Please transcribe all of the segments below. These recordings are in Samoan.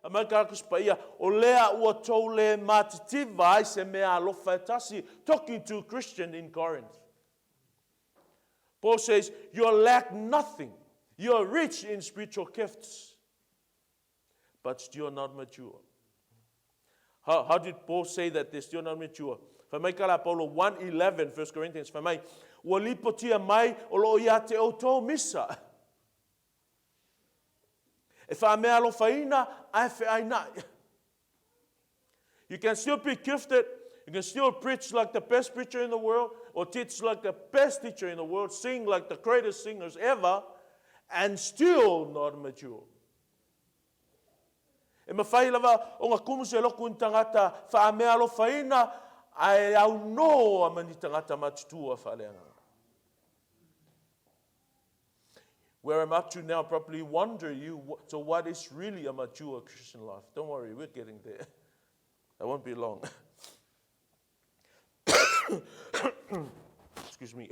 Aumai ka Tusi Paia, o lea ua tou le matitiva ai se mea alofa e tasi, talking to Christian in Corinth. Paul says, you lack nothing. You are rich in spiritual gifts, but still not mature. How, how did Paul say that they're still not mature? Fai mai ka la Paulo 1:11 1 Corinthians fai mai ua lipotia mai o loo ia te outou misa. E faameaalofaina ae feaina'i. You can still be gifted, you can still preach like the best preacher in the world, or teach like the best teacher in the world, sing like the greatest singers ever, and still not mature. E mafai lava ona kumu se loku ni tagata faameaalofaina ae aunoa ma ni tagata matutua faaleagaga. Where I'm up to now probably wonder you, so what is really a mature Christian life? Don't worry, we're getting there. I won't be long. Excuse me.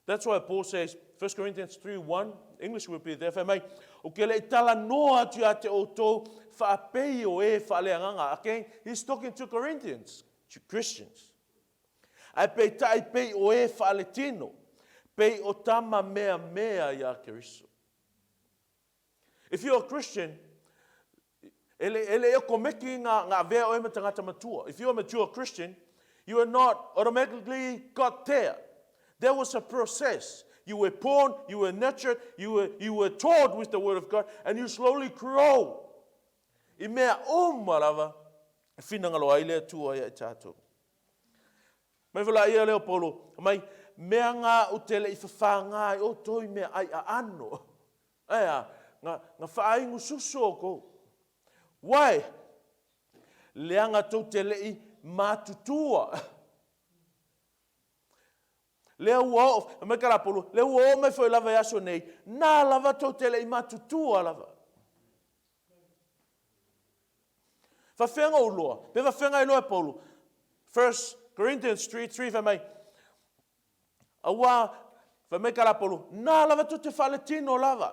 That's why Paul says, 1 Corinthians 3 1, English will be there, fai mai, o ke le i talanoa atu ia te outou faapei o e faaleagaga. Again, he's talking to Corinthians, to Christians. Ae peitai pei o e faaletino, pei o tama meamea iā Keriso. If you're a Christian, e le, e le okomeki ngā, ngā avea oe ma tagata matua. If you're a mature Christian, you are not automatically got there. There was a process. You were born, you were nurtured, you were, you were taught with the word of God, and you slowly grow. I mea uma lava, e finagalo ai le Atua ia i tatou. Mai foi laia lea o Paulo, mai, mea ngā u te le i whawhāngā i o toi mea ai a ano. Ai a, nga, nga whaaingu susu o kou. Why? Leanga tou te le i mātutua. Lea ua oo, fai mai ka la Paulo, lea ua oo mai foi lava i aso nei, nā lava tou te le i matutua lava. Fafeanga ou loa, pe fafeanga ai loa e Paulo. 1 Corinthians 3, 3 fai mai, Aua, fai mai ka la Paulo, nā lava tou te faaletino lava.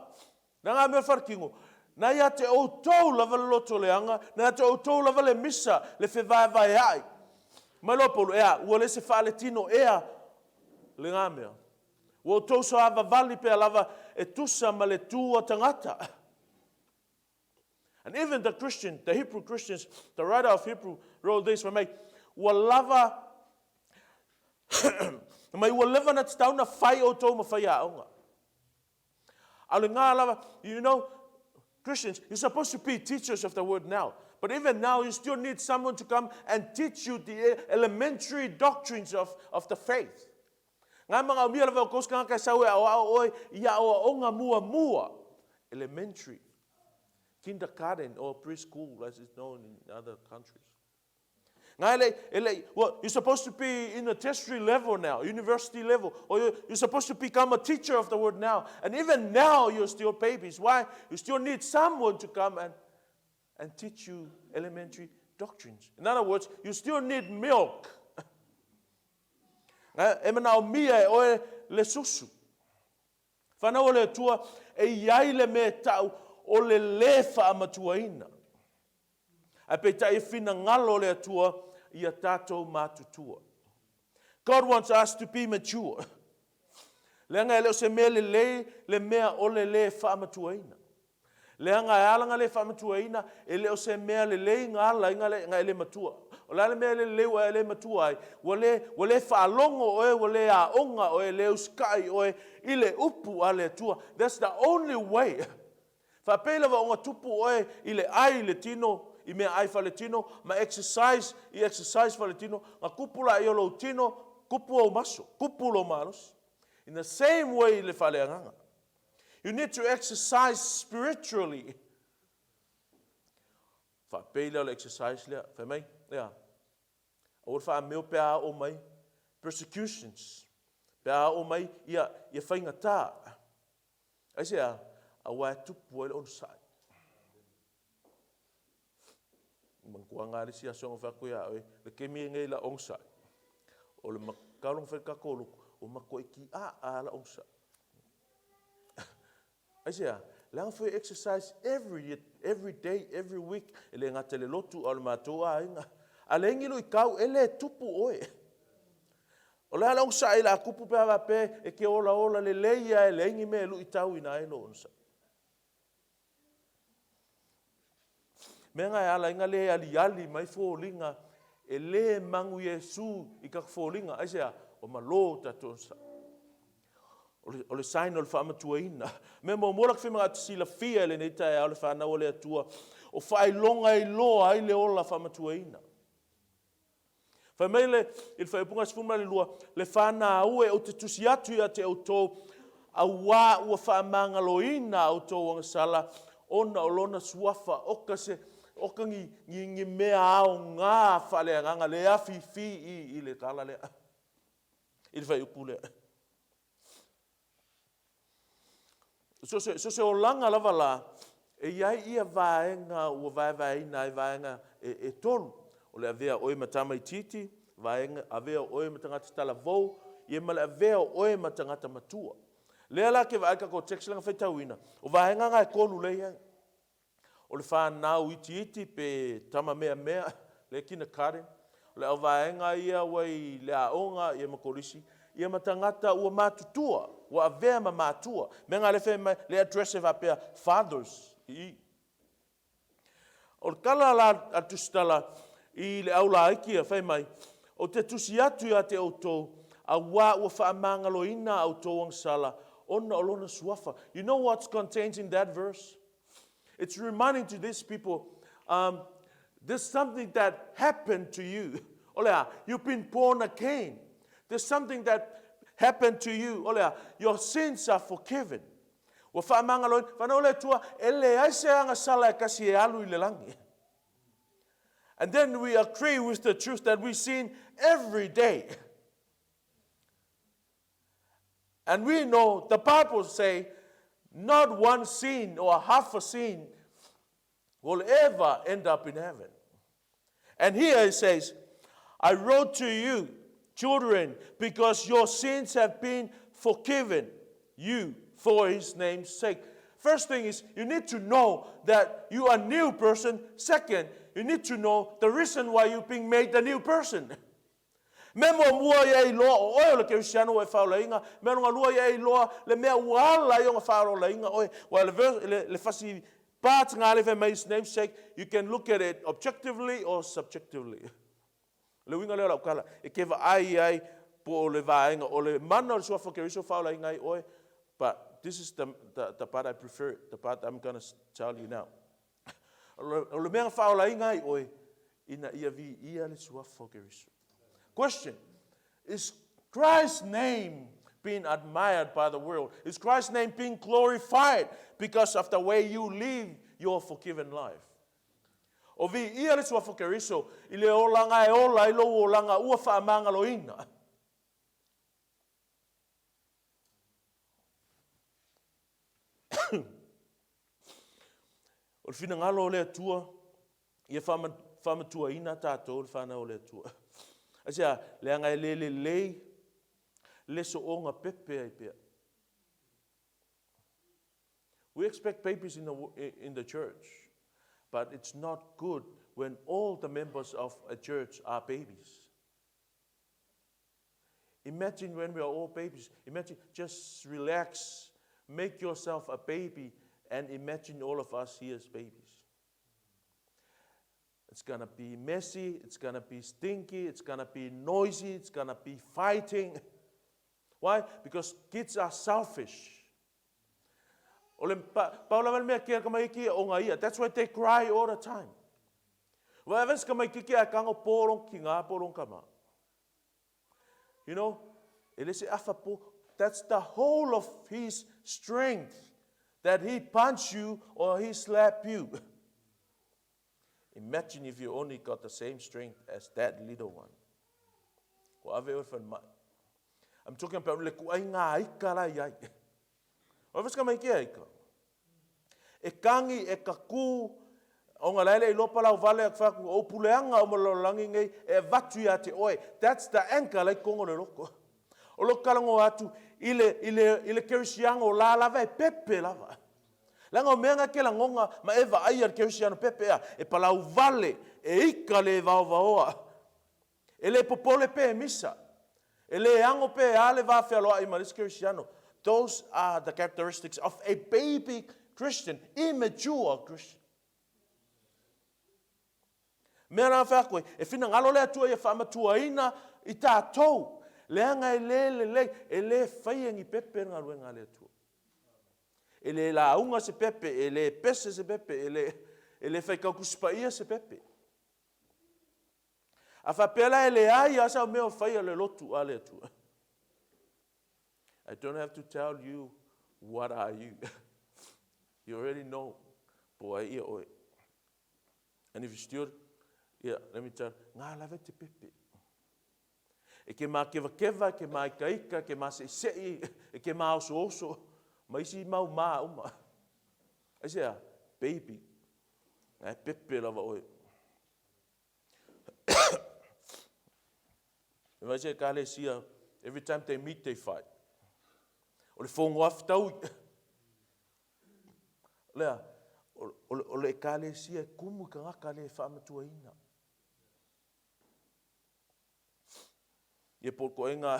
Na ngā mea wharekingo, na ia te outou lava le loto leaga, na ia te outou lava le misa, le fevaevaea'i. Mai loa Paulo, ea, ua le se faaletino ea le ngā mea. Ua outou soavavali pea lava e tusa ma le tū a tagata. And even the Christian, the Hebrew Christians, the writer of Hebrew wrote this, fai mai, ua lava, fai mai, ua leva na tatau na fai outou ma faiaoga. A o le ngā lava, you know, Christians, you're supposed to be teachers of the word now. But even now, you still need someone to come and teach you the elementary doctrines of, of the faith. Ngā manga o mia lava o kous kangaka e sau e aoao oe i aoaoga muamua, elementary, kindergarten or preschool as it's known in other countries. Ngā e lei, e lei, well, you're supposed to be in a tertiary level now, university level, or you're, you're supposed to become a teacher of the word now. And even now, you're still babies. Why? You still need someone to come and, and teach you elementary doctrines. In other words, you still need milk. E manaomia e oe le susu. Whanau o le Atua, e iai le mea tau o le lē faamatuaina. Ae peitai e finagalo le Atua ia tatou matutua. God wants us to be mature. Leaga e le o se mea lelei le mea o le lē faamatuaina. Leaga e ala nga le faamatuaina, e le o se mea lelei nga ala i nga le, nga e le matua. O le a le mea e le lelei ua e le matua ai? Ua le, ua le faalogo oe, ua le aoga oe, le usikai oe i le upu a le Atua. That's the only way. Faapei lava ona tupu oe i le ai i le tino, i mea ai faletino, ma exercise i exercise faletino, na kupu laia o lou tino, kupu ou maso, kupu lou malosi. In the same way i le faaleagaga. You need to exercise spiritually. Faapei lea o le exercise lea, fai mai, ea, aua le faameo pe a oo mai persecutions, pe a oo mai ia, ia faigata. Aisea? Aua e tupu ai le onosai. Manatua ngā le isi aso nga whai ia oe, le kemi e ngei la onosai. O le makalonga whai kako luku, o makoa i ki a a la onosai. Aisea? Leaga foi e exercise every, every day, every week, e le gata i le lotu a o le matou aiga. A leai ni luitau, e le tupu oe. O le a le onosai la tupu pe a faapea e te olaola lelei lava e leai ni mea e luitauina ai lou onosai. Mea na e ala ai na le aliali mai foliga e le magu Iesu i tatou foliga. Aisea? Ua malo tatou onosai. O le sign o le faamatuaina. Mea muamua la te fai te silafia i lenei taeao le fanau a le Atua, o faailoga e iloa ai le ola faamatuaina. Fai mai le, i le fuaiupu 12, Le fanau e, ou te tusi atu ia te outou, auā ua faamagaloina a outou agasala ona o lona suafa, oka se, oka ni, ni, ni mea aoga faaleagaga, le afifi i, i le tala lea, i le fuaiupu lea. So se, so se olaga lava la, e i ai ia vaega ua vaevaeina ai vaega e, e tolu. O le avea o oe ma tamaitiiti, vaega, avea o oe ma tagata talavou, ia ma le avea o oe ma tagata matua. Lea la ke vaai tatou text lea na faitauina, o vaega na e tolu lea e i ai. O le fanau itiiti pe tama meamea, le kindergarten, o le auvaega ia ua i le aoga ia ma kolisi, ia ma tagata ua matutua, ua avea ma matua. Mea na lea fai mai, le address e faapea fathers i i. O le tala la a le Tusitala i le au laiti ia, fai mai, Ou te tusi atu ia te outou, auā ua faamagaloina a outou agasala ona o lona suafa. You know what's contained in that verse? It's reminding to these people, um, there's something that happened to you. O le a? You've been born again. There's something that happened to you. O le a? Your sins are forgiven. Ua faamagaloina. Whanau le Atua, e leai se agasala e kasi e alu i le langi. And then we agree with the truth that we've seen every day. And we know the Bible say not one sin or half a sin will ever end up in heaven. And here it says, I wrote to you, children, because your sins have been forgiven you for his name's sake. First thing is you need to know that you are a new person. Second, you need to know the reason why you've been made a new person. Mea muamua ia e iloa o oe o le Kerisiano ua e faaolaina. Mea lona lua ia e iloa le mea ua ala ai ona faaolaina oe. Ua le, le, le fasi part nga le fai mai his name's sake, you can look at it objectively or subjectively. Le uiga lea o lau tala, e ke vaai ai po o le vaega o le mana o le suafa o Keriso faaolaina ai oe, but this is the, the, the part I prefer, the part I'm gonna tell you now. O le mea na faaolaina ai oe, ina ia viia le suafa o Keriso. Question, is Christ's name being admired by the world? Is Christ's name being glorified because of the way you live your forgiven life? O viia le suafa o Keriso i le olaga e ola ai lou olaga ua faamagaloina. O le finagalo o le Atua, ia faamatuaina tatou le fanau o le Atua. Aisea, leaga e le lelei le sooga pepe ai pea. We expect babies in the, in the church, but it's not good when all the members of a church are babies. Imagine when we are all babies. Imagine, just relax, make yourself a baby, and imagine all of us here as babies. It's going to be messy, it's going to be stinky, it's going to be noisy, it's going to be fighting. Why? Because kids are selfish. O le pa, pau lava le mea kia ka mai ki o ngā ia. That's why they cry all the time. Wa evans ka mai kiki a kango pōrong ki ngā pōrong kama. You know, e le se afa po, that's the whole of his strength that he punch you or he slap you. Imagine if you only got the same strength as that little one. Ko ave oe whanmai. I'm talking about le kuai ngā ika la iai. O whaska mai kia ika. E kangi, e kakū, o ngā laele i lopa lau vale ak whaku, o puleanga o malololangi nei, e vatu ia te oe. That's the anchor lai kongo le loko. O lo kalango atu i le, i le, i le kerisianga o la lava e pepe lava. Leaga o mea na e ke lagoga ma e vaaia le kerisiano pepe ea, e palau vale, e ika le vaovaoa, e le popole pe misa, e le ago pe a le va fealoai ma le isi kerisiano. Those are the characteristics of a baby Christian, immature Christian. Mea la fai atu ai, e finagalo le Atua ia faamatuaina i tatou, leaga e le lelei, e le faia ni pepe le galuega a le Atua. E le lauga se pepe, e le pese se pepe, e le, e le faitau Tusi Paia se pepe. A faapea la e leai lava sau mea o faia le lotu a le Atua. I don't have to tell you what are you. You already know. Po ai ia oe. And if you still, yeah, let me tell, ngā lava te pepe. E ke mākevakeva, e ke māikaika, e ke māseʻiseʻi, e ke māosooso, ma isi mau mā uma. Aisea, baby, e pepe lava oe. E mai se ekalesia, every time they meet they fight. O le fono afitaui. Lea, o le ekalesia e kumu i tagata le faamatuaina. Ia po o koe ngā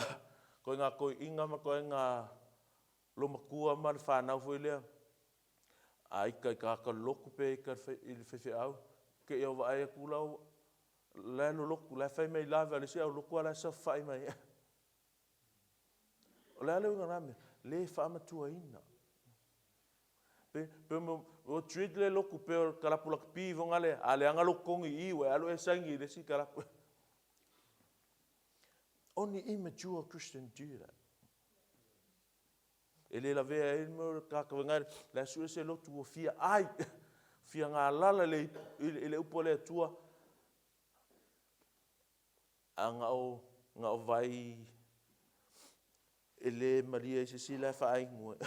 toeaiina ma koe ngā lomatua ma le whanau foi lea, a ika i tagata lotu pe ika i le faifeau, ke ia vaai atu la la e lolotu, la e fai mai lave a le isi au lotu a la e saofai mai. O le a le uiga o na mea? Le faamatuaina. Pe, pe mo, o treat le lotu pe o kalapu lakapi fonga le, a leaga lou totogi i i, ua e alu e saini i le isi kalapu. Only immature Christian do that. E le lavea ai le mea o le tagata fai mai, la e sue se lotu ua fia ai, fia galala i le upu a le Atua, a na o, na o vai e le malie ai se isi la e faainu ai.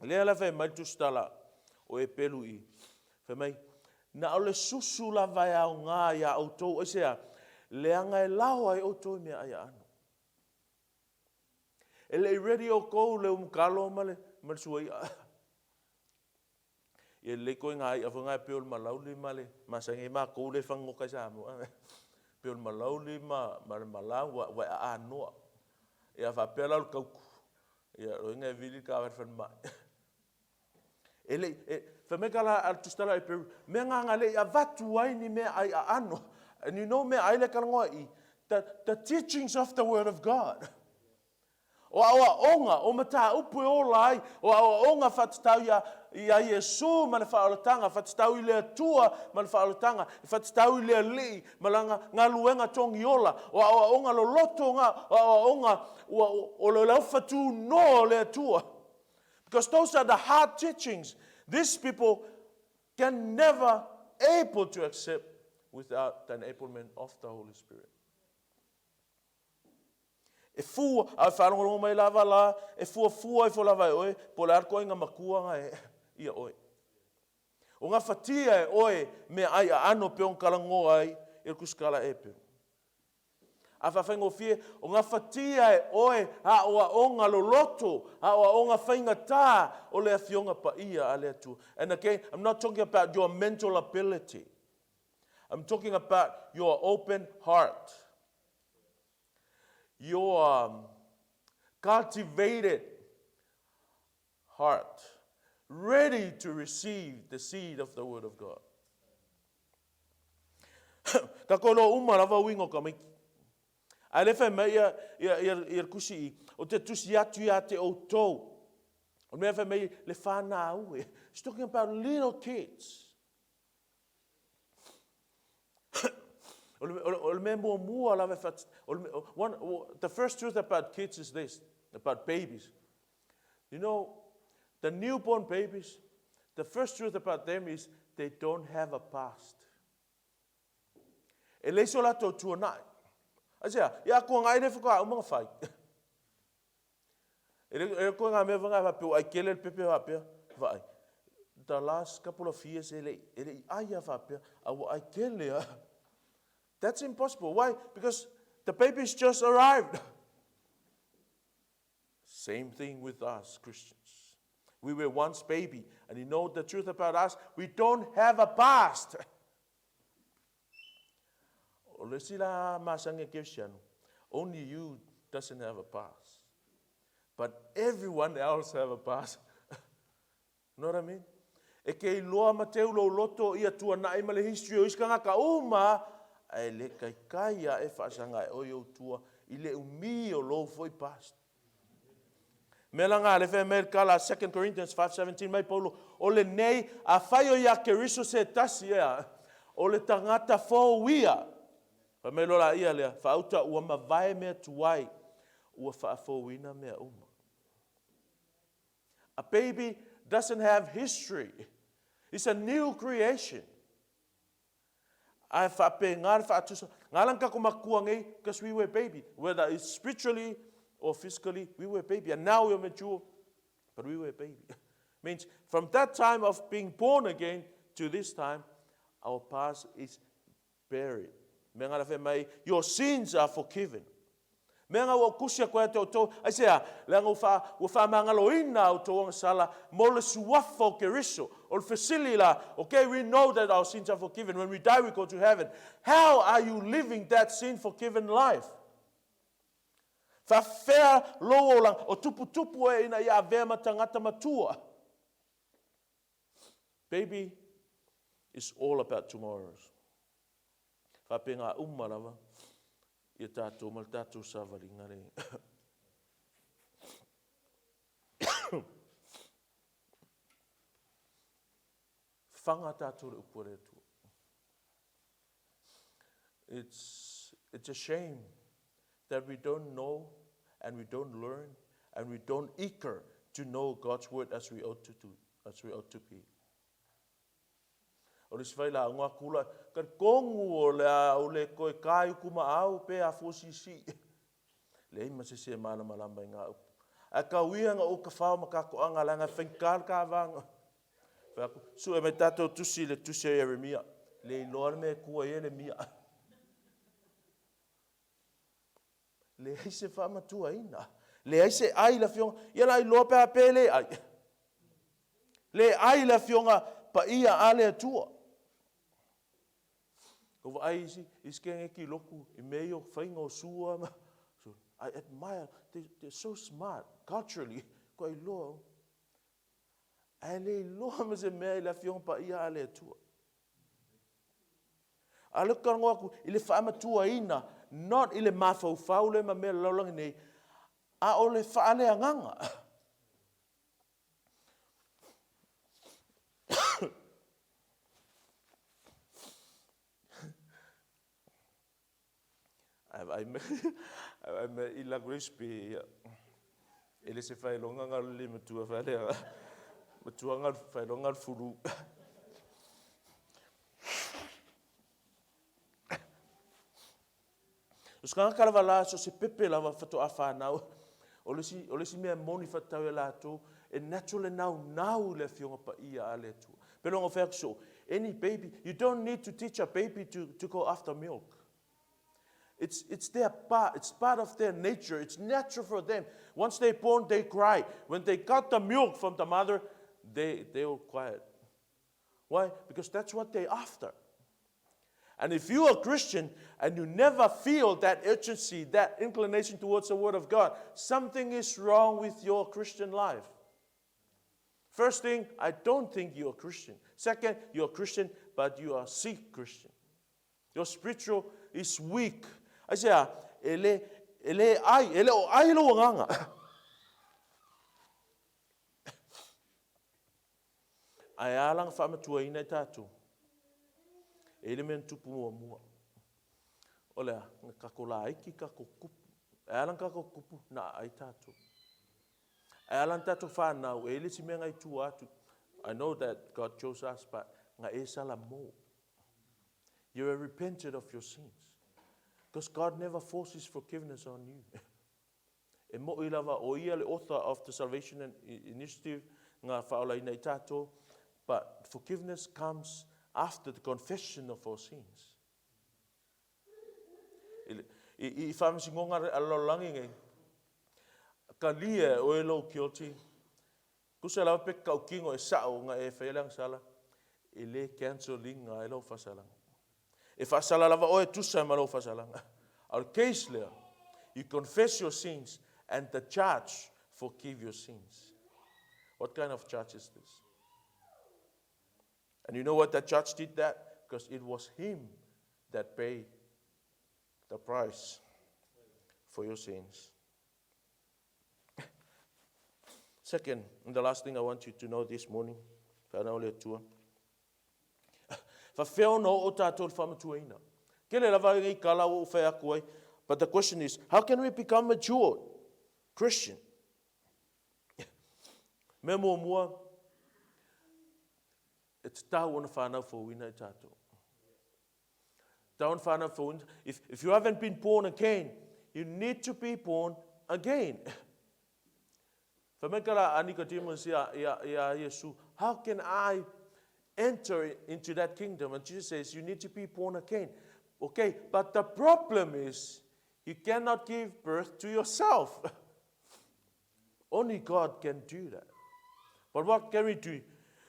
Lea la fai mai le tusitala o Epelu i, fai mai, Na o le susu lava e aoga iā outou, aisea? Leaga e lao ai outou i meaai aano. E le i ready outou le umukalo ma le, ma le suai'a. Ia lelei koe ngā i'a foi ngā e pei o le malauli ma le masani ai matou lea e fagogota i Samoa. E pei o le malauli ma, ma le malau ua, ua e aanoa. Ia a faapea la o le tautu, ia o lona uiga e vili le taavale falemai. E le i, e, fai mai tala a le tusitala e Peru, mea ngā ngā le i avatu ai ni meaai aano. And you know meaai lea e talanoa i i, the, the teachings of the word of God. O aoaoga, o mataupu e ola ai, o aoaoga faatatau ia, ia Iesu ma le faaolataga, faatatau i le Atua ma le faaolataga, e faatatau i le Alii ma lana galuega togiola, o aoaoga loloto na, o aoaoga ua, o le laufatunoa o le Atua. Because those are the hard teachings these people can never able to accept without the enablement of the Holy Spirit. E fua, a e faalogologo mai lava la, e fuafua ifo lava e oe, po o le a le toaiga matua na e ia oe. O gafatia e oe meaai aano pei ona talanoa ai i le tusitala Eperu. A faafaigofie, o gafatia e oe aoaoga loloto, aoaoga faigata o le Afioga Paia a le Atua. And again, I'm not talking about your mental ability. I'm talking about your open heart. Your um, cultivated heart, ready to receive the seed of the word of God. Ka koe loa uma lava uiga o tamaiti. Ae le fai mai ia, ia, ia, ia le tusi i, o te tusi atu ia te outou. O le mea fai mai le whanau e. He's talking about little kids. O le, o le, o le mea muamua lava e what, o le, one, the first truth about kids is this, about babies. You know, the newborn babies, the first truth about them is they don't have a past. E leai so latou tuanai. Aisea, ia atua ngai le whakaau ma nga whai. E le, e koe ngā mea whangai whapea, ai kele le pepe whapea, vaai. The last couple of years, e le, e le i ai a whapea, a ua ai kele a. That's impossible. Why? Because the baby's just arrived. Same thing with us Christians. We were once baby and you know the truth about us, we don't have a past. O le isi la masani a Kerisiano, only you doesn't have a past. But everyone else have a past. Know what I mean? E ke iloa ma teu lou loto ia tuanai ma le history o isi kangaka uma, ae le kaikai ae faasaga e oe ou tua i le umi o lou foi past. Mea la nga le fai mai le kala 2 Corinthians 5:17 mai Paulo, o lenei afai o ia Keriso se tasi ea, o le tagata fou ia. Fai mai loa la ia lea, faauta ua mavae mea tuai, ua faafouina mea uma. A baby doesn't have history. It's a new creation. Ae faapena le faatusa. Nga la kako makua nei, because we were baby. Whether it's spiritually or physically, we were baby. And now we are mature, but we were baby. Means from that time of being born again to this time, our past is buried. Mea nga la fai mai, your sins are forgiven. Mea nga ua kusi a koe te outou, aisea, leaga ua wha, ua whaamagaloina a outou agasala mo le suafa o Keriso, o le fesili la, okay, we know that our sins are forgiven. When we die, we go to heaven. How are you living that sin forgiven life? Whawhea lou olaga, o tuputupu e ina ia avea ma tagata matua. Baby, it's all about tomorrows. Faapena uma lava ia tātou ma le tātou savaliga le. Whanga tātou le upu a le Atua. It's, it's a shame that we don't know and we don't learn and we don't eager to know God's word as we ought to do, as we ought to be. O le isi fai la ngā kula, ka kongu o le a o le koe kai uku ma au pe a fosisi. Leai ma se se malamalama i ngā upu. Ae kau ia nga o ka whao ma ka koanga la nga whaikal ka vanga. Whai aku, sue mai tātou tusi le tusi a Jeremia. Le iloa le mea e kua ia le mia. Leai se faamatuaina. Leai se ai le afioga. Ia la iloa pe a pe le ai. Le ai le afioga paia a le Atua. Ko vaai isi, isi ke ngeki loku i mea ia o whainga o sua ma. So, I admire, they, they're so smart culturally. Ko ai loa. Ae le iloa ma se mea i le afioga paia a le Atua. A le kalagoa aku i le faamatuaina, not i le mafaufau le ma mea lalolagi nei, a o le faaleagaga. Ae vaai mai, ae vaai mai i laku le spe ia. E le se whailonga ngā le matua whailea. Matua ngā whailonga le fulu. O se kanga lava la, so se pepe lava whatoa whanau. O le si, o le si mea moni whatau e lātou, e natural e nau nau le afioga paia a le Atua. Pelonga whai so, any baby, you don't need to teach a baby to, to go after milk. It's, it's their part, it's part of their nature. It's natural for them. Once they're born, they cry. When they got the milk from the mother, they, they all quiet. Why? Because that's what they're after. And if you are a Christian and you never feel that urgency, that inclination towards the Word of God, something is wrong with your Christian life. First thing, I don't think you're a Christian. Second, you're a Christian, but you are sick Christian. Your spiritual is weak. I say, ah, e le, e le ai, e le o ai lo nganga. Ae a la faamatuaina i tatou? E i le mea na tupu muamua. O le a? Na kako laiti kako kupu. E a la kako kupu na aai tatou. Ae a la na tatou whanau, e i le si mea ngai tua atu. I know that God chose us, but nga e sala mo. You have repented of your sins. Because God never forces forgiveness on you. E moʻi lava ʻo ia le author of the salvation initiative nga whaolaina i tātou, but forgiveness comes after the confession of our sins. I, i, i whaamasigonga a lalolagi nei, Talia e oe lou guilty. Tusa lava pe tautino e sao ona e faia le agasala, e le cancel ina ai lau faasalaga. E faasala lava oe e tusa ai ma lou faasalaga. A o le case lea, you confess your sins and the judge forgive your sins. What kind of judge is this? And you know what that judge did that? Because it was him that paid the price for your sins. Second, and the last thing I want you to know this morning, whanau le Atua, Whawhea ona o tātou le whamatuaina. Kele lava ngai kala o whai aku ai. But the question is, how can we become mature Christian? Mea muamua, e tatau ona whanau fouina i tātou. Don't find out for if, if you haven't been born again, you need to be born again. Fai mai ka la a Nicodemus ia, ia, ia Iesu, how can I enter into that kingdom? And Jesus says, you need to be born again. Okay, but the problem is, you cannot give birth to yourself. Only God can do that. But what can we do?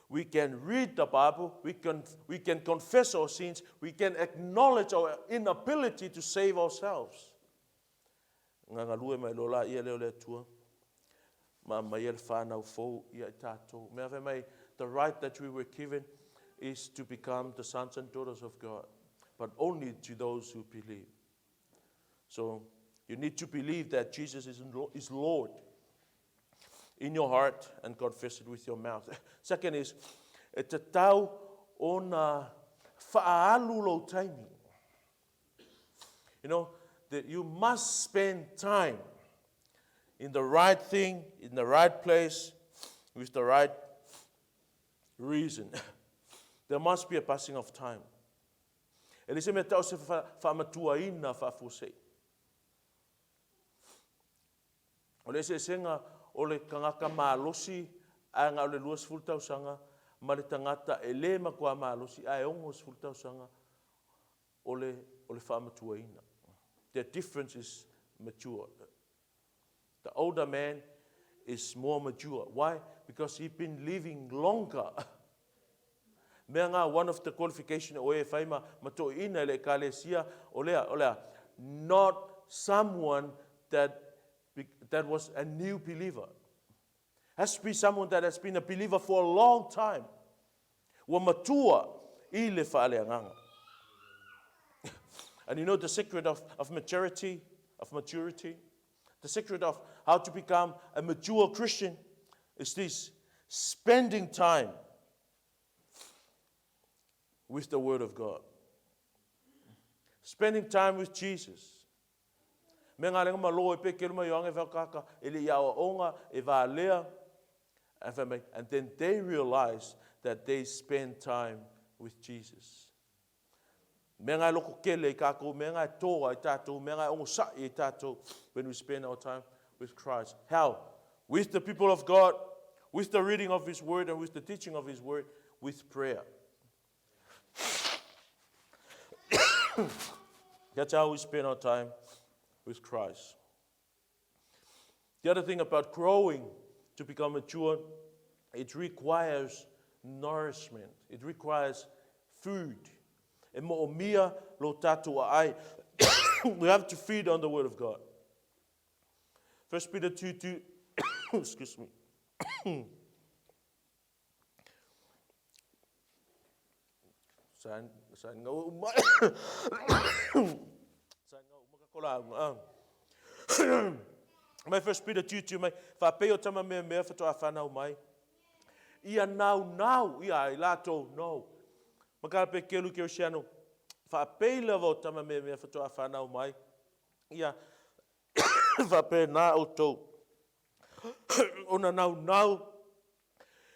We can read the Bible, we can, we can confess our sins, we can acknowledge our inability to save ourselves. Nga galue mai loa la ia lea o le Atua, ma aumai le whanau fou ia i tātou. Mea fai mai, the right that we were given is to become the sons and daughters of God, but only to those who believe. So you need to believe that Jesus is, is Lord in your heart and confess it with your mouth. Second is, e tatau ona whaalu lou taimi. You know, that you must spend time in the right thing, in the right place, with the right reason. There must be a passing of time. E le se mea tau se whaamatuaina faafuasei. O le eseesega o le tagata malosi ae na o le 20 tausaga ma le tagata e le matua malosi ae 60 tausaga o le, o le faamatuaina. The difference is mature. The older man is more mature. Why? Because he's been living longer. Mea ngā, one of the qualification o e whai ma, ma toʻiina i le Ekalesia, o lea, o lea, not someone that, that was a new believer. Has to be someone that has been a believer for a long time. Ua matua i le faaleagaga. And you know the secret of, of maturity, of maturity? The secret of how to become a mature Christian is this spending time with the Word of God. Spending time with Jesus. Me ngā lenga malo e pe keluma i oange whakaka, e le ia onga, e vā And then they realize that they spend time with Jesus. Mea ngā loko kele i kākou, mea ngā tōa i tātou, mea ngā ongosa'i i tātou when we spend our time with Christ. How? With the people of God, with the reading of His Word and with the teaching of His Word, with prayer. That's how we spend our time with Christ. The other thing about growing to become mature, it requires nourishment. It requires food. E mo'omia lo tātou ai. We have to feed on the Word of God. 1 Peter 2 2, excuse me. Sa sa ngau uma sa ngau uma ka kola ah. Mai First Peter 2 2 mai whapei o tama mea mea whatoa whanau mai. Ia nau nau ia i latou no. Makara pe kelu ke oceano whapei lava o tama mea mea whatoa whanau mai. Ia whapena o tou. Ona naunau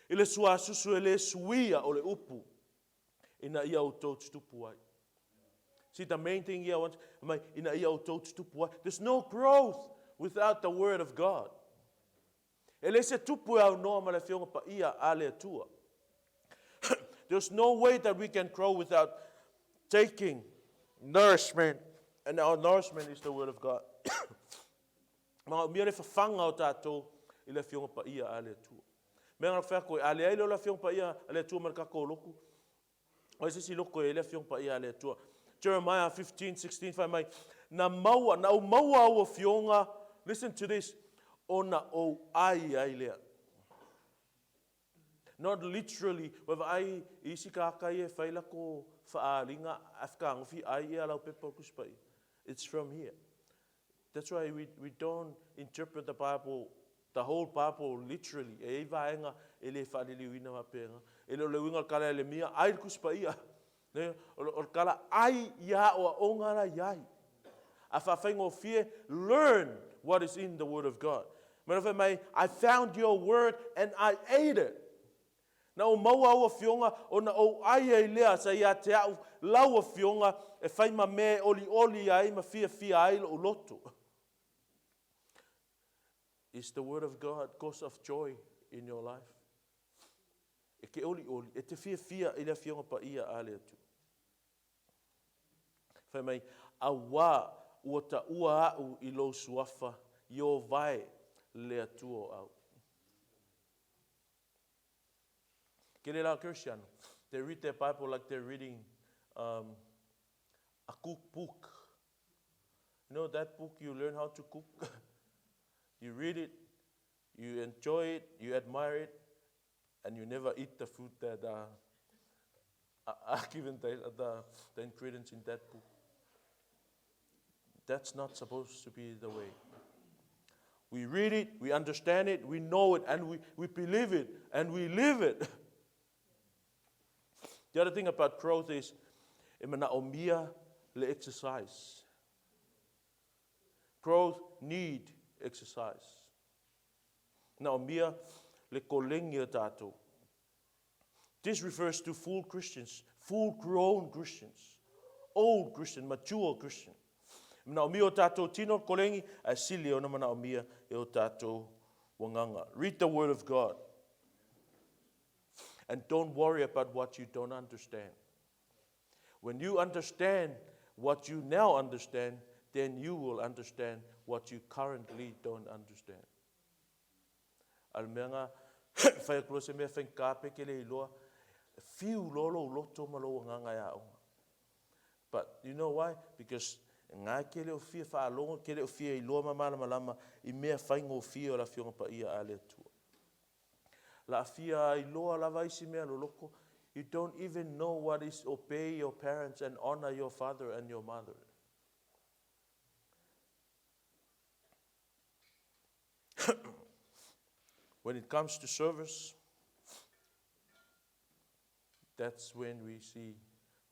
i le suasusu e le suia o le upu ina ia outou tutupu ai. See, the main thing here, I want, mai, ina ia outou tutupu ai. There's no growth without the word of God. E le se tupu e au noa ma le afioga paia a le Atua. There's no way that we can grow without taking nourishment, and our nourishment is the word of God. Manaomia le fafaga o tatou i le Afioga Paia a le Atua. Mea na fai atu ai, a leai loa le Afioga Paia a le Atua ma le tatou lotu, o ai se isi loto e i ai le Afioga Paia a le Atua? Jeremiah 15, 16 fai mai, Na maua, na ou maua au afioga, listen to this, ona ou ai ai lea. Not literally, ua vaai i isi tagata ia e fai latou faaaliga ae fetagofi ai ia lau pepa o le Tusi Paia. It's from here. That's why we, we don't interpret the Bible, the whole Bible literally. E i ai vaega e le faaliliuina faapena. E le o le uiga o le tala e Lemia, ai le Tusi Paia. Ne, o le tala ai ia aoaoga la i ai. A faafaigofie, learn what is in the Word of God. Mea fai mai, I found your word and I ate it. Na ou maua au afioga ona ou ai ai lea sa ia te au lau afioga e fai ma mea e olioli ai ma fiafia ai lou loto. Is the word of God cause of joy in your life? E te olioli, e te fiafia i le afioga paia a le Atua. Fai mai, Auā, ua taua au i lou suafa, Ieova e, le Atua o au. Kele la Kerisiano, they read their Bible like they're reading um, a cookbook. You know that book you learn how to cook? you read it, you enjoy it, you admire it, and you never eat the food that uh, are given the, the, the ingredients in that book. That's not supposed to be the way. We read it, we understand it, we know it, and we, we believe it, and we live it. The other thing about growth is, e manaomia le exercise. Growth need exercise. Naomia le kolegi o tātou. This refers to full Christians, full grown Christians, old Christian, mature Christian. E manaomia o tātou tino kolegi, ae sili ona manaomia e o tātou wanganga. Read the word of God. And don't worry about what you don't understand. When you understand what you now understand, then you will understand what you currently don't understand. A le mea nga, fai atu loa se mea faigata pe ke le iloa, fiu loa lou loto ma lou agaga e aoga. But you know why? Because nga ke le o fia faalogo, ke le o fia iloa ma malamalama i mea faigofie o le Afioga Paia a le Atua. Laafia iloa lava isi mea loloko, you don't even know what is obey your parents and honor your father and your mother. When it comes to service, that's when we see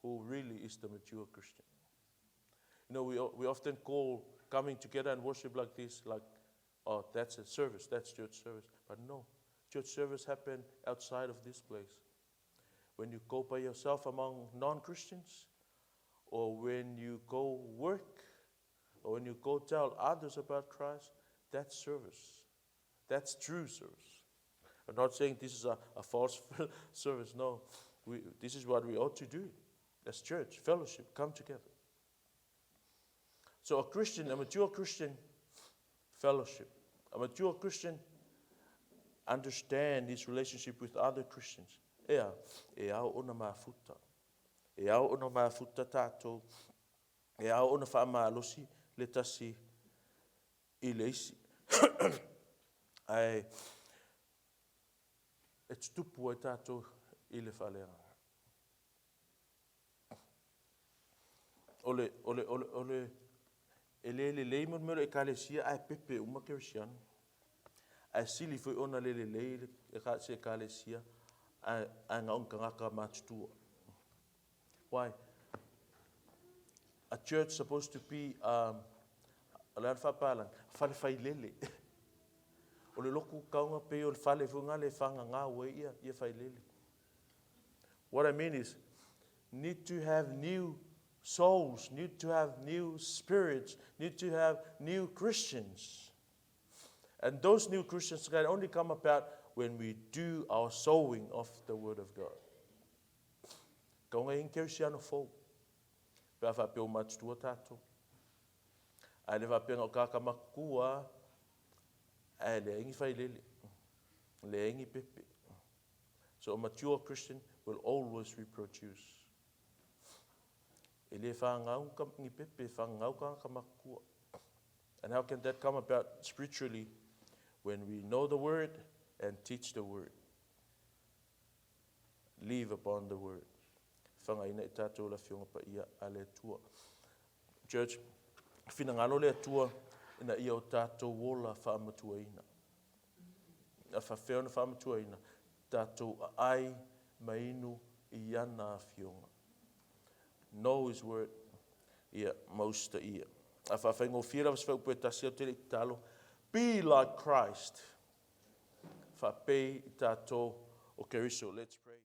who really is the mature Christian. You know, we, we often call coming together and worship like this, like, oh, that's a service, that's church service. But no, church service happened outside of this place. When you go by yourself among non Christians, or when you go work, or when you go tell others about Christ, that's service. That's true service. I'm not saying this is a, a false service. No, we, this is what we ought to do as church, fellowship, come together. So a Christian, a mature Christian, fellowship. A mature Christian understand his relationship with other Christians. Ea, e ao ona mafuta. E ao ona mafuta tātou. E ao ona whaamalosi le tasi i le isi. Ae e tutupu ai tātou i le faaleagaga. O le, o le, o le, o le, e le lelei mo le mea o le ekalesia ae pepe uma kerisiano. Ae sili foi ona le lelei le se ekalesia ae, ae na o ni tagata matutua. Why? A church supposed to be um, o le a le faapalagi? Fale failele. O le lotu taonga pei o le fale foi ngale e whangangau ai ia, ia failele. What I mean is, need to have new souls, need to have new spirits, need to have new Christians. And those new Christians can only come about when we do our sowing of the Word of God. Kaunga i kerisiano fou. Pe a whaapea o matutua tātou. Ae le whaapea o kāka makuku a. Ae leai ni failele, leai ni pepe. So a mature Christian will always reproduce. E le whāngau ni pepe, e whāngau kāngata matua. And how can that come about spiritually? When we know the word and teach the word. Live upon the word. Whangaina i tātou le Afioga Paia a le Atua. Church, finagalo le Atua ina ia o tātou ola whaamatuaina. A whawhea ona whaamatuaina, tātou aai ma inu i ana afioga. Know his word, ia, ma usitaia. A whawhaingofie lava se whaupu e tasi au te le i tatalo, Be like Christ. Whapei i tātou o Keriso. Let's pray.